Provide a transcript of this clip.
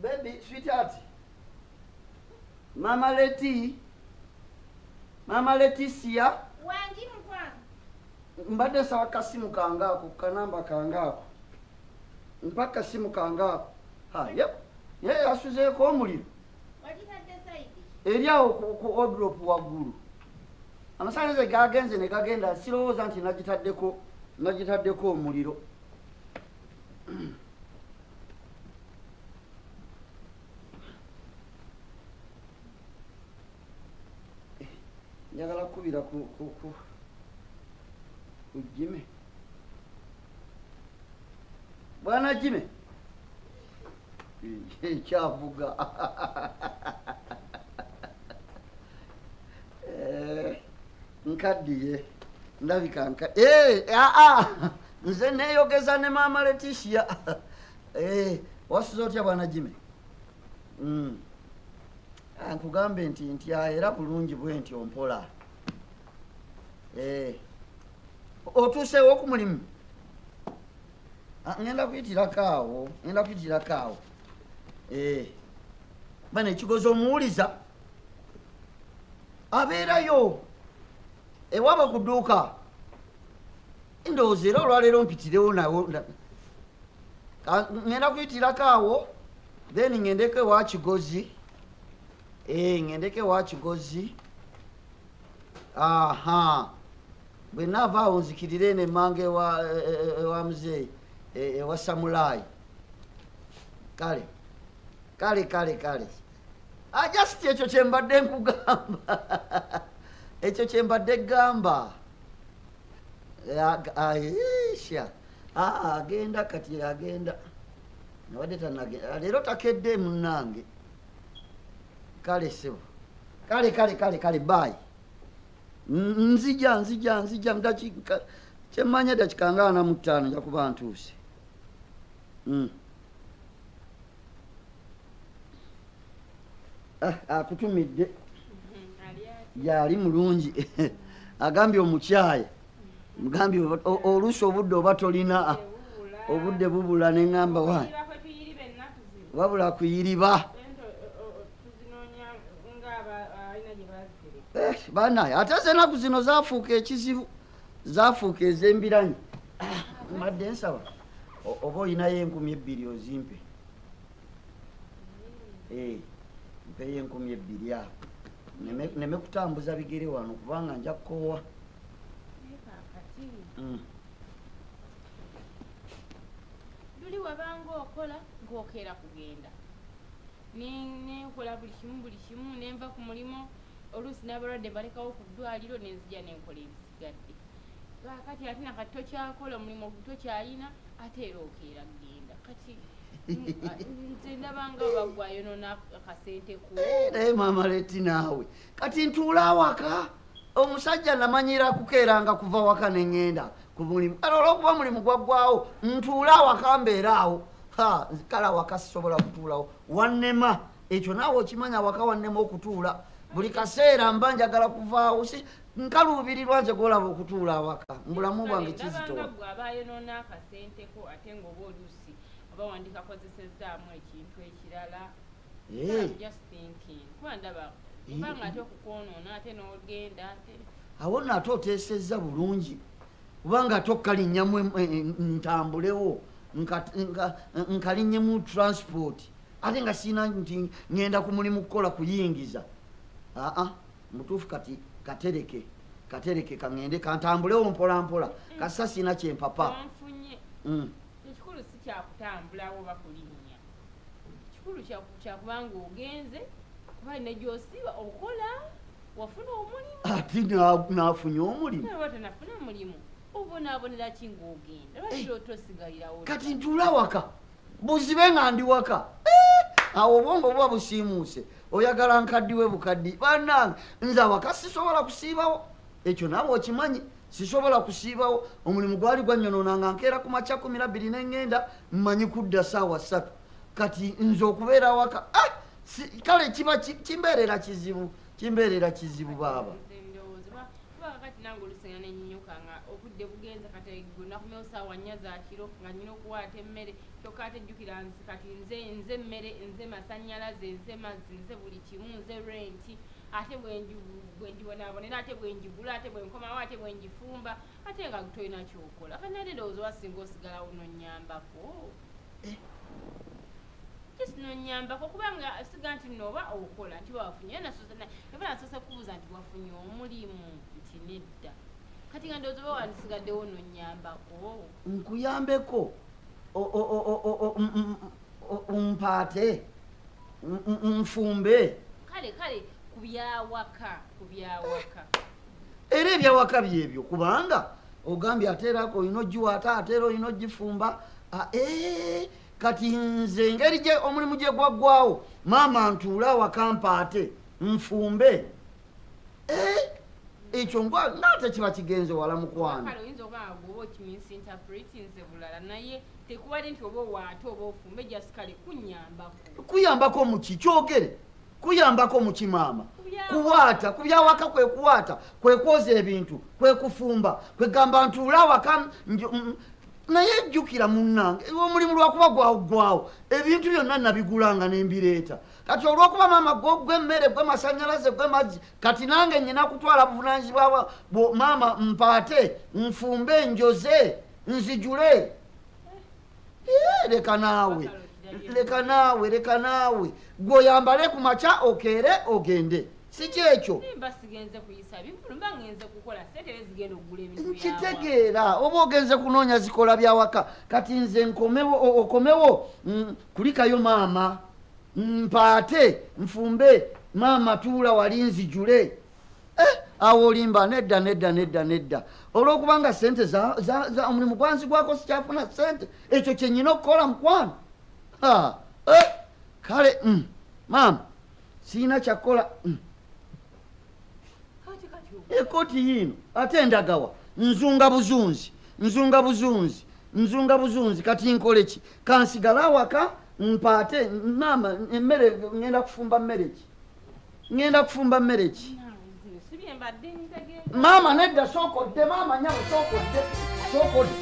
Baby, sweetheart. Mama Leti. Mama Leticia. Wangi mkwano. Mbadde sawa kasimu kangaako, kanamba kangaako. Mpaka simu kangaako. Ha, yep. Ye asuzeeko omuliro. Wagitadde side. Eri awo ku wardrobe waggulu. Amasannyalaze gagenze ne gagenda, sirowooza nti nagitaddeko omuliro. Njagala kukubira ku Jimmy. Bwana Jimmy. Kyavuga. Nkaddiye. Ndabika nze neeyogeza ne Maama Leticia. Wasuze otya Bwana Jimmy? Nkugambe nti era bulungi bwe nti ompola. Otuuseewo ku mulimu? Ngenda kuyitirako awo, Bano ekigozi omuwuliza abeerayo ewaba ku dduuka. Ndowooza era olwaleero mpitirewo nawo. Ngenda kuyitirako awo, then ngendeko ewa Kigozi. Ngendeko ewa Kigozi. Aha. Bwe naava awo nzikirire eno emmanga ewa muzeeyi, ewa Samulaayi. Kale. Kale. Just ekyo kye mbadde nkugamba. Ekyo kye mbadde ggamba. Agenda kati agenda. Nabadde tannagenda. Leero takedde munnange. Kale ssebo. Kale bye. Nzija kyemmanya dakika nga 45 nja kuba ntuuse. Akutumidde. Yali mulungi. Agambye omukyaye. Mugambye oluusi obudde oba tolina. Obudde bubula ne ŋŋamba wa. Wabula kuyiriba. Banaye ate ennaku zino zaafuuka ekizibu, zaafuuka ez'embiranyi. Mbadde nsaba oba olinayo 2000 ozimpe. Mpeyo 2000 awo. Neme kutambuza bigere wano kubanga nja kukoowa. Luli wabanga okola ng'okeera kugenda. Nenkola buli kimu nenva ku mulimu. Oluusi n'abalwadde balekawo ku ddwaliro nenzija nenkola ebisigadde. Kati ate nakati tokyakola omulimu tokyalina ate era okeera kugenda. Kati nze ndabanga baggwayonoona akasente ko. Naye Maama Leti naawe. Kati ntuula awaka. Omusajja namanyira kukeeranga kuva waka ne ŋŋenda ku mulimu. Kale olw'okuba omulimu gwaggwawo ntuula awaka mbeera awo. Kale awaka sisobola kutuulawo. Wannema. Ekyo naawe okimanya awaka wannema okutuula. Buli kaseera mba njagala kuvaawo, si nkaluubirirwa nze gw'olaba okutuula awaka. Mu bulamu bwange kizitowa. Ndabanga ggwe abayonoona akasente ko ate ng'oba oluusi oba wandikakozesezaamu ekintu ekirala. Just thinking. Kuba ndaba kubanga ate okukwonoona ate n'ogenda ate. Awo nno ate oteesezza bulungi. Kubanga ate okukalinnyamu ntambulewo, nkalinnyemu transport. Ate nga sirina nti ŋŋenda ku mulimu kukola kuyingiza. Mutuufu kati katereke kaŋŋende kantambulewo mpola mpola. Kasa sirina kye mpapa. Onfunye. Ekikulu si kyakutambulawo oba kulinnya. Ekikulu kyakubanga ogenze kuba ne gy'osiiba okola wafuna omulimu. Ate naafunye omulimu. Naye oba tonafuna mulimu obonaabonera ki ng'ogenda? Lwaki tosigalirawo? Kati ntuula waka. Buzibe nga ndi waka. Awo obwongo buba busiimuuse. Oyagala nkaddiwe bukaddi. Bannange nze awaka sisobola kusiibawo. Ekyo naawe okimanyi. Sisobola kusiibawo. Omulimu gwali gwannyonoona nga nkeera ku makya 12 ne ŋŋenda mmanyi kudda ssaawa 3. Kati nze okubeera awaka kale kiba kimbeerera kizibu. Kimbeerera kizibu baaba. Kati nange oluusi nga nennyuka nga obudde bugenze kati nakomyewo Nkomyewo saawa 4 za kiro nga nnyina okuwaata emmere, kyokka ate jjukira nzi kati nze emmere, nze masannyalaze, nze mazzi, nze buli kimu, nze renti, ate bwe ngibonaabonera, ate bwe ngigula, ate bwe nkomawo, ate bwe ngifumba, ate nga tolina kyokola. Kati nate ndowooza wasinga osigalawo nonnyambako. Just nonnyambako, kubanga siga nti nno oba okola nti wafunye, eba nasoose kubuuza nti wafunye omulimu, nti nedda. Kati nga ndowooza oba wandisigaddewo nonnyambako. Nkuyambeko mpaate, nfumbe. Kale ku byawaka. Era ebyawaka byebyo, kubanga ogambye ate era olina ogiwaata, ate era olina ogifumba. Kati nze engeri gye omulimu gye gwaggwawo, maama, ntuule awaka mpaate nfumbe? Ekyo ngaate kiba kigenze wala, mukwano. Kale oyinza okuba nga gwoba okimisinterpretinze bulala, naye tekubadde nti oba owaate oba ofumbe, just kale kunyambako. Kuyambako muki? Kyogere, kuyambako muki, maama? Kuwaata kubyawaka, kwe kuwaata, kwe kwoza ebintu, kwe kufumba, kwegamba ntuule awaka naye jjukira munnange, omulimu lwakuba gwaggwawo, ebintu byonna nabigulanga nembireeta. Kati olwokuba maama gwe emmere, gwe masanyalaze, gwe mazzi, kati nange nyina kutwala buvunanyizibwa bwo maama, mpaate, nfumbe, njoze, nzijule. Leka naawe, leka naawe, leka naawe, gweoyambale ku makya okeere ogende, si kyekyo? Nimba sigenze kuyisa bivulu, mba ngenze kukola sente era zigenda okugula ebintu byawaka. Nkitegeera, oba ogenze kunoonya zikola byawaka. Kati nze nkomewo, okomewo, kulikayo maama, mpaate, nfumbe, maama tuula wali nzijule. Awo olimba. Nedda, nedda, nedda, nedda. Olwokubanga sente za omulimu gwanzigwako, sikyafuna sente, ekyo kyenyina okukola, mukwano? Ha, kale, maama, siina kyakukola. Kati Ekooti yiino ate ndagawa? Nzunga buzunzi, nzunga buzunzi, nzunga buzunzi. Kati nkole ki? Kansigale awaka mpaate maama emmere. Ngenda kufumba mmere ki? Ngenda kufumba mmere ki? Si bye mbadde ntegeeza. Maama nedda, sookodde maama, nyabo, sookodde, sookodde.